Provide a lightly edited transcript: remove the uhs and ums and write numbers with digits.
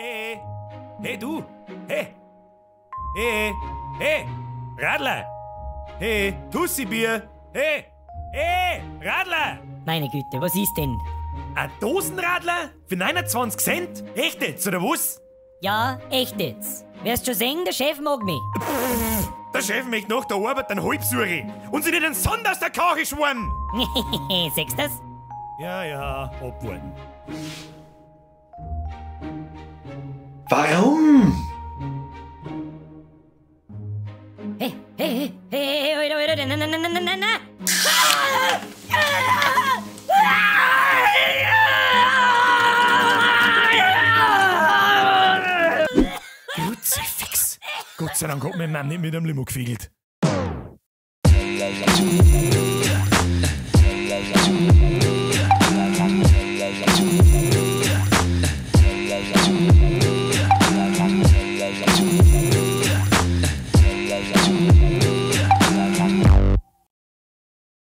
Hey, hey du! Hey! Hey, hey! Radler! Hey, Tussi-Bier! Hey! Hey, Radler! Meine Güte, was ist denn? Ein Dosenradler? Für 29 Cent? Echt jetzt, oder was? Ja, echt jetzt. Wirst schon sehen, der Chef mag mich. Der Chef möchte nach der Arbeit einen Halbsuri und sie nicht den Sand aus der Kache schwammen. Siehst das? Ja, ja, abwarten. Warum? Hey, hey, hey, hey, hey, oida, oida, na, na, na, na, na, na! Kruzifix. Gott sei Dank hat mein Mann nicht mit einem Limo gefiegelt.